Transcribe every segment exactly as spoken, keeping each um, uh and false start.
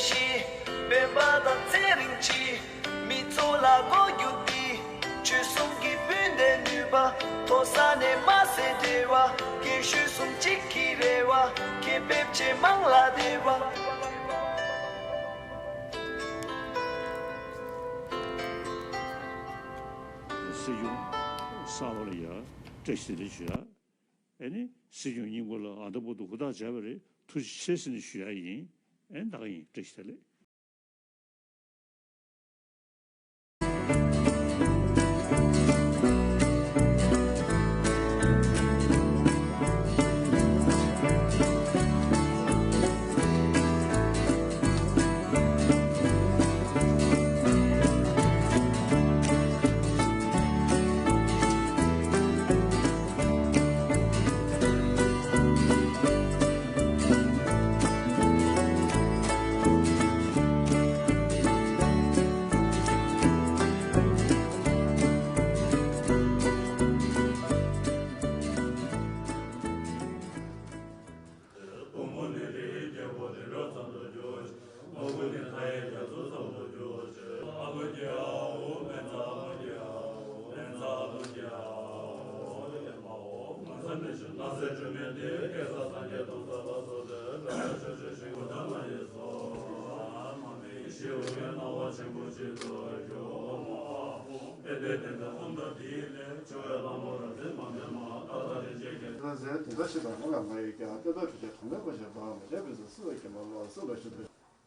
ཆེ། སྤེན་པ་དང་ཚེ་རིང་ཆེ། མི་ཚོགས་ལ་མགོ་རྒྱུག་སྟེ། ཆོལ་གསུམ་གྱི་སྤུན་ཟླའི་ནུས་པ། མཐོ་ས་ནས་དམའ་སའི་འབྲེལ་བ། རྒན་གཞོན་གསུམ་གཅིག་གི་རེ་བ། ཁྱེད་ཕེབས་ཆེད་མང་ལ་བདེ་བ། སྲིད་སྐྱོང་གསར་པ་ལ་ཡ་བཀྲ་ཤིས་བདེ་ལེགས་ཞུ་ཡ། ཨེ་ནི་སྲིད་སྐྱོང་སྙིང་པོ་ལ་ཨ་ད་བར་དུ་ཧུར་ཐག་བྱས་པ་རེད། ཐུགས་རྗེ་ཆེ་ཟེར་ནས་ཞུ་ཡ་ཡིན། ཨེ་ད་ག་ཡིན། བཀྲ་ཤིས་བདེ་ལེགས།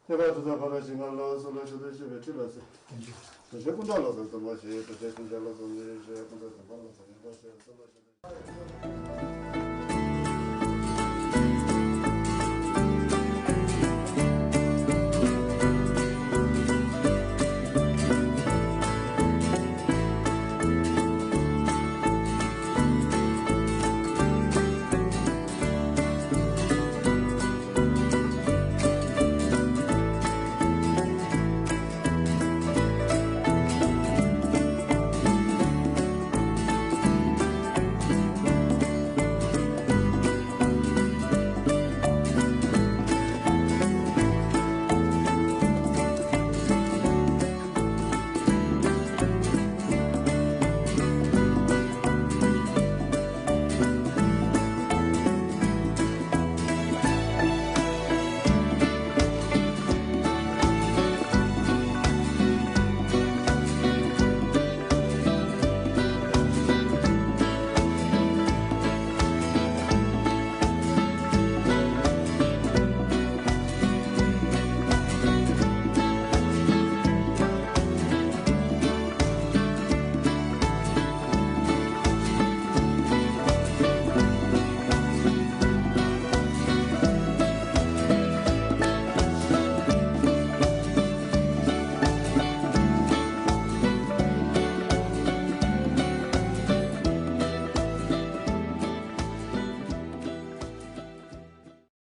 ཐེག་པ་དྲི་ཟ་ཕ་རོལ་ཕྱིན་རྒྱ་ལོ་སུ་ལ་ཞུ་དོ། དེ་བཞིན་སྐུ་འདྲ་ལོ་སོགས་ཚང་མ་ཞེས་དུ་ཆེན་པོའི་ཁྲི་ལ་ཟེར། དེ་བཞིན་ཀུན་མཁྱེན་ལོ་སོགས་ཚང་མ་ཞེས་དུ་ཆེན་པོའི་དོན་པ་ལ་ཟེར་ཡིན་པ་ཞེས་སུ་ལ་ཞུ།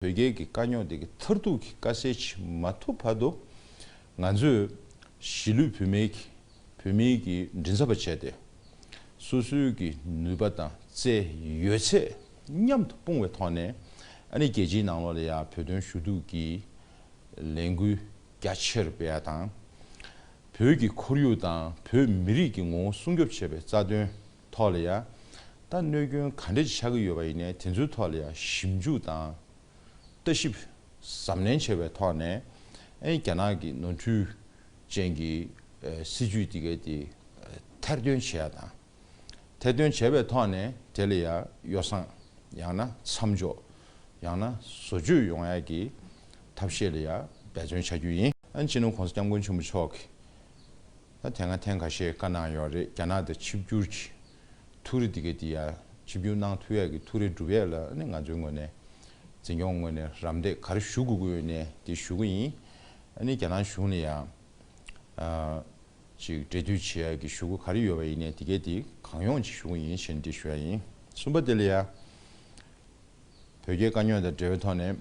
བོད་རྒྱའི་གི་དཀའ་རྙོག་དེ་གི་མཐར་ཐུག་གི་དཀའ་སེལ་བྱེད་མ་ཐུབ་བར་དུ། ང་ཚོས་གཞིས་ལུས་བོད་མིའི་གི་བོད་མིའི་གི་མགྲིན་ཚབ་པ་བྱས་ཏེ། སོ་སོའི་གི་ནུས་པ་དང་རྩལ་ཡོད་ཚད་མཉམ་དུ་སྤུངས་པའི་ཐོག་ནས། ཨ་ནི་རྒྱལ་སྤྱིའི་ནང་ལོགས་ལ་ཡང་བོད་དོན་ཞུ་གཏུག་གི་ལས་འགུལ་རྒྱ་ཆེར་སྤེལ་ཡ་དང་། བོད་ཀྱི་ཁོར་ཡུག་དང་བོད་མི་རིགས་ཀྱི་ངོ་བོ་སྲུང་སྐྱོབ་བྱེད་པའི་རྩ་དོན་ཐོག་ལ་ཡང་། ད་གནོད་སྐྱོན་ག་འདྲ་ཅིག་ཆགས་ཀྱི་ཡོད་པ་ཡིན་ནའི་དེ་ཚོའི་ཐོག་ལ་ཡང་ཞིབ་འཇུག་དང་། ལྟ་ཞིབ་གཟབ་ནན་བྱས་པའི་ཐོག་ནས། ཨེ་རྒྱ་ནག་གི་ནོར་འཁྲུལ་ཅན་གྱི་ཨེ་སྲིད་ཇུས་དེ་གའི་དེ་ཨེ་ཐེར་འདོན་བྱེད་ཡ་དང་། ཐེར་འདོན་བྱས་པའི་ཐོག་ནས་དེ་ལ་ཡང་ཡོ་བསྲང་ཡང་ན་མཚམས་འཇོག་ཡང་ན་བཟོ་བཅོས་ཡོང་ཡ་གི་ཐབས་ཤེས་ལ་ཡང་འབད་བརྩོན་བྱ་རྒྱུ་ཡིན། ཨ་ནི་སྤྱི་ནོར་༸གོང་ས་༸སྐྱབས་མགོན་ཆེན་པོ་མཆོག་གིས་ད་དེ་སྔ་ཐེངས་ཁ་ཤས་བཀའ་གནང་ཡོད་རེད། རྒྱ་ནག་དང་ཆིབས་བསྒྱུར་གྱི་ཐུགས་རེ་འདི་གའི་འདི་ཡ་ཆིབས་བསྒྱུར་གནང་ཐུབ་ཡ་གི་ཐུགས་རེ་སྒྲུབ་ཡ་ལ་ཨ་ནི་ང་ཚོའི་ངོས་ནས་འཛིན་སྐྱོང་ངོས་ནས་རམ་འདེགས་ག་རེ་ཞུ་དགོས་ཀྱི་ཡོད་ནའི་དེ་ཞུ་གི་ཡིན། ཨ་ནི་རྒྱ་ནག་གཞུང་ལ་ཡང་ཨ་ཅིག་འབྲེལ་མཐུད་བྱེད་ཡ་གི་ཞུ་སྒོ་ག་རེ་ཡོད་པ་ཡིན་ནའི་དེ་གའི་དེ་གང་ཡོང་ཅིག་ཞུ་གི་ཡིན་ཞེས་འདི་ཞུ་ཡ་ཡིན། གསུམ་པ་དེ་ལ་ཡ། བོད་རྒྱའི་དཀའ་རྙོག་དང་འབྲེལ་བའི་ཐོག་ནས་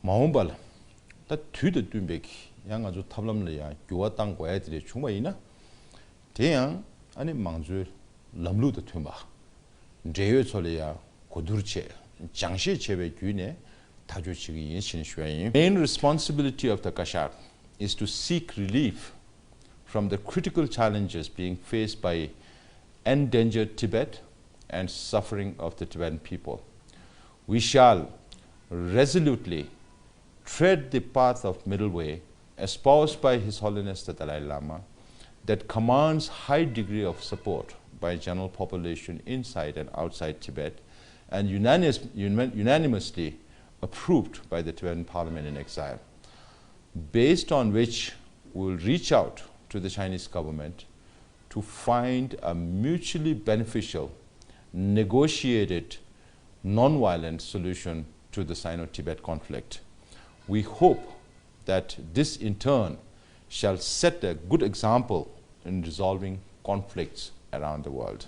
མ་འོངས་པ་ལ་ད་དུས་དང་བསྟུན་པའི་ཡང་ང་ཚོ་ཐབས་ལམ་ལ་ཡང་འགྱུར་བ་གཏང་དགོས་ཡ་དེ་འདྲ་བྱུང་བ་ཡིན་ན། དེ་ཡང་ཨ་ནི་མང་གཙོའི་ལམ་ལུགས་དང་མཐུན་པ། འབྲེལ་ཡོད་ཚོ་ལ་ཡང་གོ་བསྡུར་བྱས་སྦྱང་བཤད་བྱས་པའི་བརྒྱུད་ནས་ ཐག་གཅོད་བྱེད་ཀྱི་ཡིན་ཞེས་ཞུ་ཡ་ཡིན། Main responsibility of the Kashag is to seek relief from the critical challenges being faced by endangered Tibet and suffering of the Tibetan people. We shall resolutely tread the path of middle way espoused by His Holiness the Dalai Lama that commands high degree of support by general population inside and outside Tibet and unanimous- unanimously approved by the Tibetan Parliament in exile, based on which we will reach out to the Chinese government to find a mutually beneficial, negotiated, non-violent solution to the Sino-Tibet conflict. We hope that this in turn shall set a good example in resolving conflicts around the world.